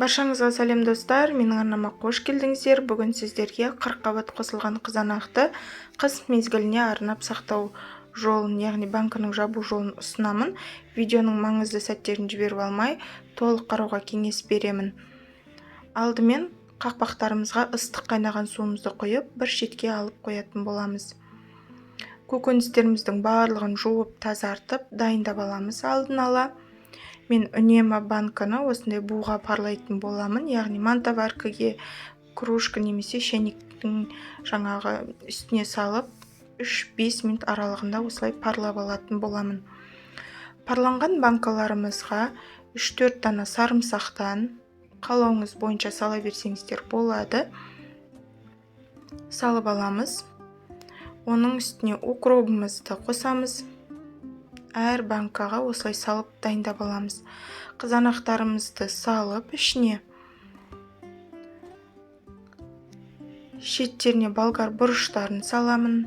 Баршаңызға сәлем, достар! Менің арнама қош келдіңіздер. Бүгін сіздерге қырыққабат қосылған қызанақты қыс мезгіліне арнап сақтау жолын, яғни банкінің жабу жолын ұсынамын. Видеоның маңызды сәттерін жіберіп алмай, толық қарауға кеңес беремін. Алдымен қақпақтарымызға ыстық қайнаған суымызды құйып, бір шетке алып қоятын боламыз. Көкөністеріміздің барлығын жуып, тазартып, дайындап аламыз алдын ала. Мен үнемі банканы осындай буға парлайтын боламын, яғни мантоваркаге, кружка немесе шәйнектің жаңағы үстіне салып, 3-5 минут аралығында осылай парлап алатын боламын. Парланған банкаларымызға 3-4 дана сарымсақтан, қалауыңыз бойынша сала берсеңіздер болады, салып аламыз. Оның үстіне укробымызды қосамыз. Әр банкаға осылай салып дайындап аламыз. Қызанақтарымызды салып, ішіне шеттеріне болгар бұрыштарын саламын.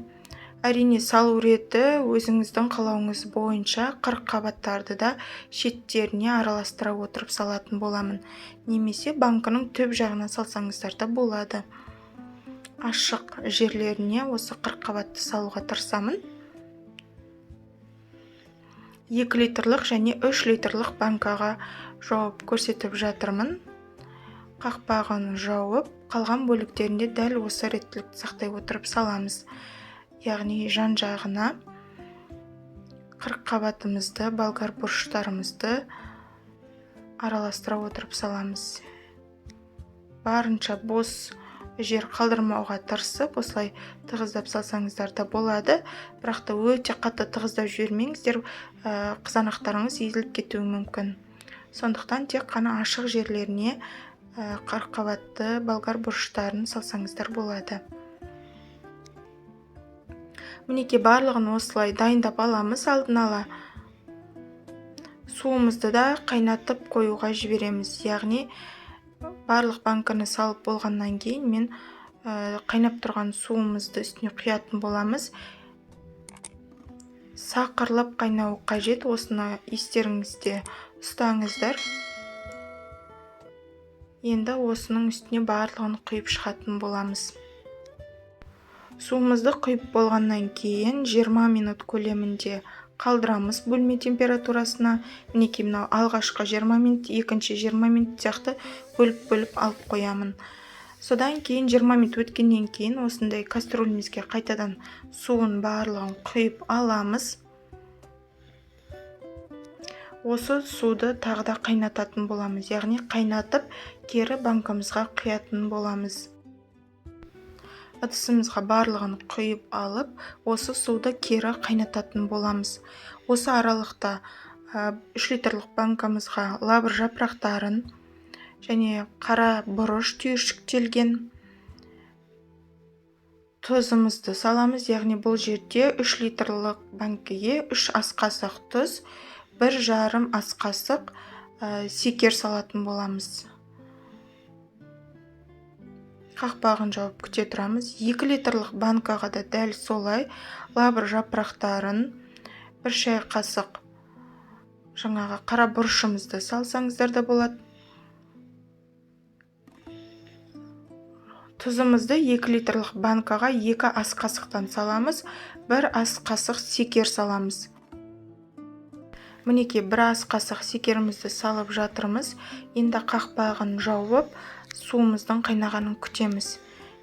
Әрине, салу реті өзіңіздің қалауыңыз бойынша. Қырыққабаттарды да шеттеріне араластыра отырып салатын боламын, немесе банкінің түп жағына салсаңыздар да болады. Ашық жерлеріне осы қырыққабатты салуға тырысамын. 2 литрлық және 3 литрлық банкаға жауып көрсетіп жатырмын. Қақпағын жауып, қалған бөліктерінде дәл осы реттілікті сақтай отырып саламыз. Яғни жан жағына қырыққабатымызды, болгар бұрыштарымызды араластыра отырып саламыз. Барынша бос жер қалдырмауға тырысып, осылай тығыздап салсаңыздар да болады, бірақ та өте қатты тығыздап жібермеңіздер, қызанақтарыңыз езіліп кетуі мүмкін. Сондықтан тек қана ашық жерлеріне қырыққабатты болгар бұрыштарын салсаңыздар болады. Мінекей, барлығын осылай дайындап аламыз алдын ала. Суымызды да қайнатып қоюға жібереміз, яғни барлық банканы салып болғаннан кейін мен қайнап тұрған суымызды үстіне құятын боламыз. Сақырлап қайнауы қажет, осыны естеріңізде ұстаңыздар. Енді осының үстіне барлығын құйып шығатын боламыз. Суымызды құйып болғаннан кейін 20 минут көлемінде қалдырамыз бөлме температурасына. Мінекей, мынау алғашқы 20 минут, екінші 20 минут сияқты бөліп-бөліп алып қоямын. Содан кейін 20 минут өткеннен кейін осындай кастрюлімізге қайтадан суын барлығын құйып аламыз. Осы суды тағы да қайнататын боламыз, яғни қайнатып, кері банкамызға құятын боламыз. Ыдысымызға барлығын құйып алып, осы суды кері қайнататын боламыз. Осы аралықта 3 литрлік банкамызға лавр жапырақтарын және қара бұрыш түйіршіктелген, тұзымызды саламыз. Яғни бұл жерде 3 литрлік банкіге 3 ас қасық тұз, 1,5 ас қасық секер салатын боламыз. Қақпағын жауып күте тұрамыз. 2 литрлік банкаға да дәл солай лавр жапырақтарын, 1 шай қасық жаңағы қара бұрышымызды салсаңыздар да болады. Тұзымызды 2 литрлік банкаға 2 ас қасықтан саламыз, 1 ас қасық секер саламыз. Мінекей, 1 ас қасық секерімізді салып жатырмыз. Енді қақпағын жауып, суымыздың қайнағанын күтеміз.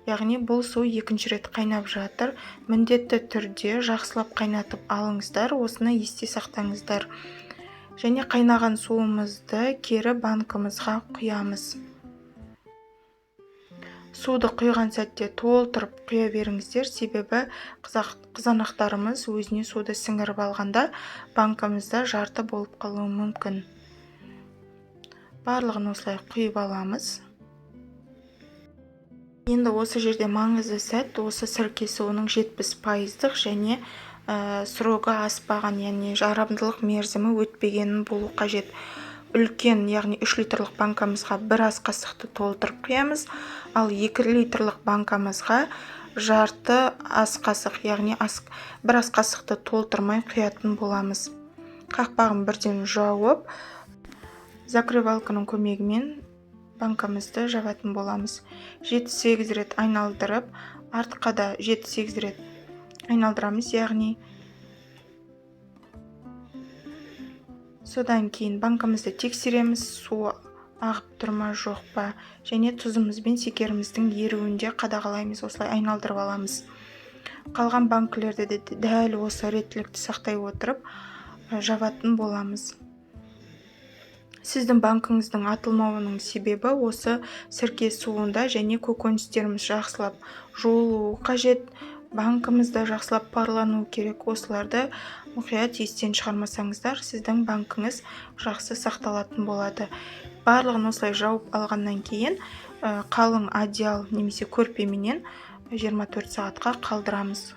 Яғни бұл су екінші рет қайнап жатыр. Міндетті түрде жақсылап қайнатып алыңыздар, осыны есте сақтаңыздар. Және қайнаған суымызды кері банкымызға құямыз. Суды құйған сәтте толтырып құя беріңіздер, себебі қызанақтарымыз өзіне суды сіңіріп алғанда банкамызда жарты болып қалуы мүмкін. Барлығын осылай құйып аламыз. Енді осы жерде маңызды сәт, осы сірке суының 70%-дық және срогы аспаған, яғни жарамдылық мерзімі өтпегенін болу қажет. Үлкен, яғни 3 литрлік банкамызға 1 ас қасықты толтырып құямыз, ал 2 литрлік банкамызға жарты ас қасық, яғни 1 ас қасықты толтырмай құятын боламыз. Қақпағын бірден жауып, закрывалканың көмегімен Банкамызды жабатын боламыз. 7-8 рет айналдырып, артқа да 7-8 рет айналдырамыз, яғни. Содан кейін банкамызды тексереміз, су ағып тұр ма, жоқ па, және тұзымыз бен шекеріміздің еруін де қадағалаймыз, осылай айналдырып аламыз. Қалған банкілерді де дәл осы реттілікті сақтай отырып жабатын боламыз. Сіздің банкіңіздің атылмауының себебі осы сірке суында және көкөністеріміз жақсылап жуылуы қажет, банкіміз де жақсылап парлануы керек. Осыларды мұқият естен шығармасаңыздар, сіздің банкіңіз жақсы сақталатын болады. Барлығын осылай жауып алғаннан кейін қалың одеял немесе көрпеменен 24 сағатқа қалдырамыз.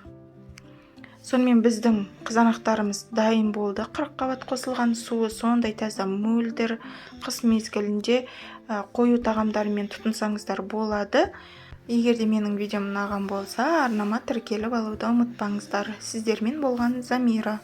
Сонымен, біздің қызанақтарымыз дайын болды. 40 қабат қосылған, суы сондай таза, мөлдір. Қыс мезгілінде қою тағамдармен тұтынсаңыздар болады. Егер де менің видеом ұнаған болса, арнама тіркеліп алуды ұмытпаңыздар. Сіздермен болған Замира.